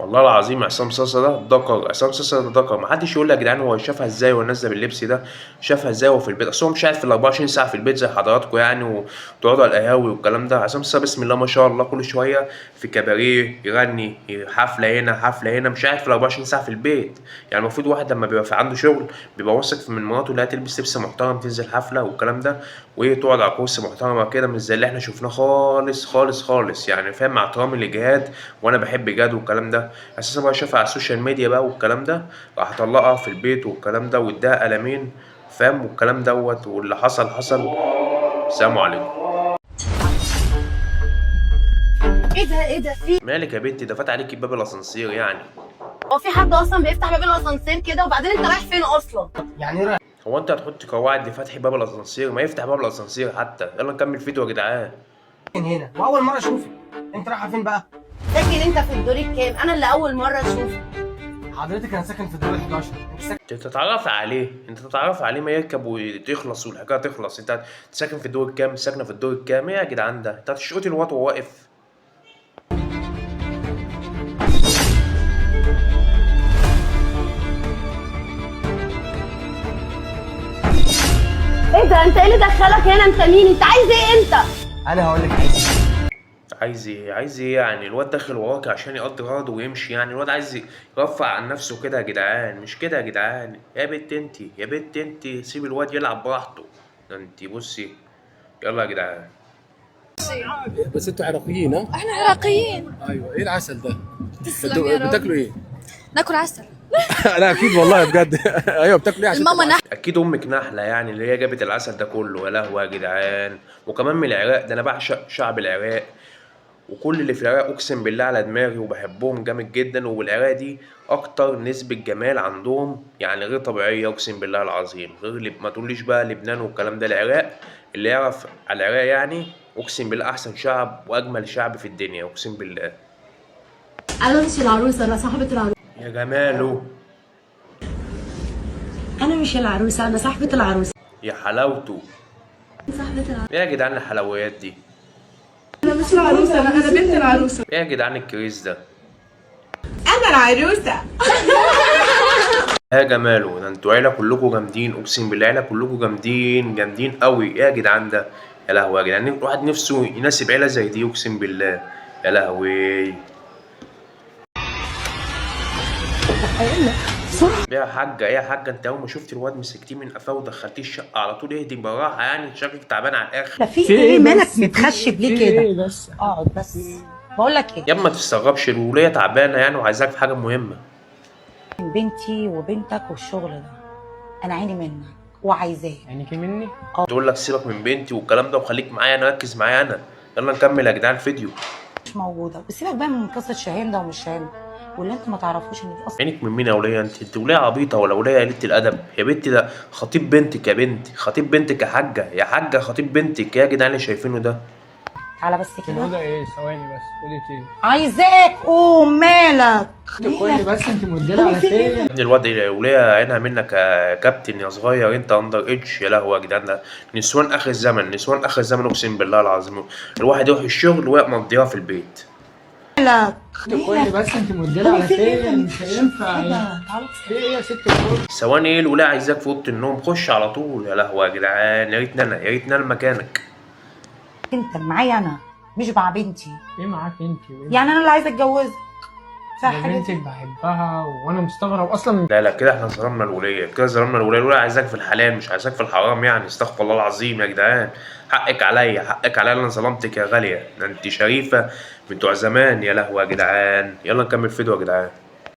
والله العظيم عصام صاصا ده ذكر، عصام صاصا ده ذكر، محدش يقول لي يا جدعان هو شافها ازاي وهو نازله باللبس ده، شافها ازاي وهو في البيت، اصل هو مش قاعد في ال 24 ساعة في البيت زي حضراتكم يعني، وتقعدوا على القهاوي والكلام ده. عصام صاصا بسم الله ما شاء الله كل شوية في كباريه يغني، حفلة هنا حفلة هنا، مش قاعد في ال 24 ساعة في البيت. يعني المفروض واحد لما بيبقى في عنده شغل بيبقى واثق من مراته اللي هتلبس لبس محترم، تنزل حفلة والكلام ده، وايه تقعد على كرسي محترمه كده، مش زي اللي احنا شفناه خالص خالص خالص يعني، فاهم؟ مع احترامي لجهاد، وانا بحب جهاد والكلام ده، اساسا بقى شافها على ال social media بقى والكلام ده، راح طلقها في البيت والكلام ده، واداها قلمين، فاهم؟ والكلام دوت، واللي حصل حصل. السلام عليكم. ايه ده؟ ايه ده؟ في مالك يا بنتي؟ ده فات عليكي باب الاسانسير يعني. هو في حد اصلا بيفتح باب الاسانسير كده؟ وبعدين انت رايح فين اصلا؟ يعني رايح هو انت هتحط قواعد لفتح باب الاسانسير؟ ما يفتح باب الاسانسير حتى. يلا نكمل فيديو يا جدعان. فين هنا؟ واول مرة اشوفك. انت رايحة فين بقى؟ ساكن انت في الدور الكام؟ انا اللي اول مرة اشوفك. حضرتك انا ساكن في الدور 11. انت ساكن انت تتعرف عليه، انت تتعرف عليه، ما يركب وتخلص والحكاية تخلص. انت ساكن في الدور الكام؟ ساكنة في الدور الكام؟ ايه يا جدعان ده؟ انت هتشقطي الواد وهو واقف؟ ايه ده؟ انت ايه اللي دخلك هنا؟ انت مين؟ انت عايز ايه انت؟ انا هقول لك عايز ايه. عايز ايه؟ عايز ايه يعني؟ الواد داخل وراك عشان يقضي غرضه ويمشي يعني، الواد عايز يرفع عن نفسه كده يا جدعان، مش كده يا جدعان؟ يا بنت انت، يا بنت انت، سيب الواد يلعب براحته. ده انت بصي. يلا يا جدعان. بس انتوا عراقيين ها؟ احنا عراقيين. ايوه، ايه العسل ده؟ تسلم يا رب. بتاكلوا ايه؟ ناكل عسل. لا اكيد والله بجد. ايوه بتاكلوا ايه عشان الماما تبقوا نحلة. اكيد امك نحله يعني، اللي هي جابت العسل ده كله. يا لهوي يا جدعان، وكمان من العراق. ده انا بعشق شعب العراق وكل اللي في العراق، اقسم بالله على دماغي وبحبهم جامد جدا. والعراق دي اكتر نسبة جمال عندهم يعني غير طبيعية، اقسم بالله العظيم. غير ما تقوليش بقى لبنان والكلام ده، العراق اللي يعرف على العراق يعني اقسم بالله احسن شعب واجمل شعب في الدنيا، اقسم بالله. انا مش العروسة، انا صاحبه العروسة. يا جماله، انا مش العروسة، انا صاحبه العروسة. يا حلاوته، صاحبة العروسة. ايه يا جدعان الحلويات دي؟ انا مش العروسة، انا بنت العروسة. ايه يا جدعان الكريز ده؟ انا العروسة. يا جماله، ده انتوا عيلة كلكوا جامدين، اقسم بالله عيلة كلكوا جامدين جامدين قوي. ايه يا جدعان ده؟ يا لهوي يا جدعان، الواحد نفسه يناسب عيلة زي دي، اقسم بالله. يا لهوي يا حاجة، ايه يا حاجة، انت اول ما شفت الواد مسكتيه من قفاه ودخلتيه الشقة على طول. اهدي براحة يعني، شكلك تعبان على الاخر. لا في ايه؟ مالك متخشب ليه كده؟ بس اقعد بس. بقول لك ايه، يا اما تستغربش، الولية تعبانة يعني وعايزاك في حاجة مهمة. بنتي وبنتك والشغل ده انا عيني منك وعايزاه. عينيكي مني؟ تقول لك سيبك من بنتي والكلام ده وخليك معايا انا، ركز معايا انا. يلا نكمل يا جدعان الفيديو. مش موجودة. وسيبك بقى من قصة شاهين ده ومش شاهين، واللي انت ما تعرفوش ان دي اصلا عينك من مين يا ولية؟ انت ولية عبيطة ولا ولية قليلة الأدب؟ يا بنتي ده خطيب بنتك، يا بنتي خطيب بنتك يا حاجة، يا حاجة خطيب بنتك. يا جدعان اللي شايفينه ده؟ تعالى بس كده. الأوضة ايه؟ ثواني بس، قولي ايه؟ عايزاك. قوم، مالك؟ قولي بس انت مديرة على فين؟ يا ابني الواد الولية عينها منك يا كابتن يا صغير، انت under age. يا لهوي يا جدعان، ده نسوان اخر الزمن، نسوان اخر الزمن اقسم بالله العظيم. الواحد يروح الشغل ويقضيها في البيت. مالك؟ قولي بس انت مديرة على فين؟ مش هينفع. تعالى. في ايه يا ست الكل؟ ثواني ايه؟ الولية عايزاك في اوضة النوم، خش على طول. يا لهوي يا جدعان، يا ريتني انا، يا ريتني انا مكانك. انت معايا انا مش مع بنتي. ايه معاك انت؟ يعني انا اللي عايزه اتجوزك. انا فحاجة بنتك بحبها وانا مستغرب اصلا. لا لا كده احنا ظلمنا الولية، كده ظلمنا الولية. الولية عايزاك في الحلال مش عايزاك في الحرام يعني، استغفر الله العظيم يا جدعان. حقك عليا، حقك عليا، انا ظلمتك يا غالية، ده انت شريفة بتوع زمان. يا لهوي يا جدعان، يلا نكمل فيديو يا جدعان.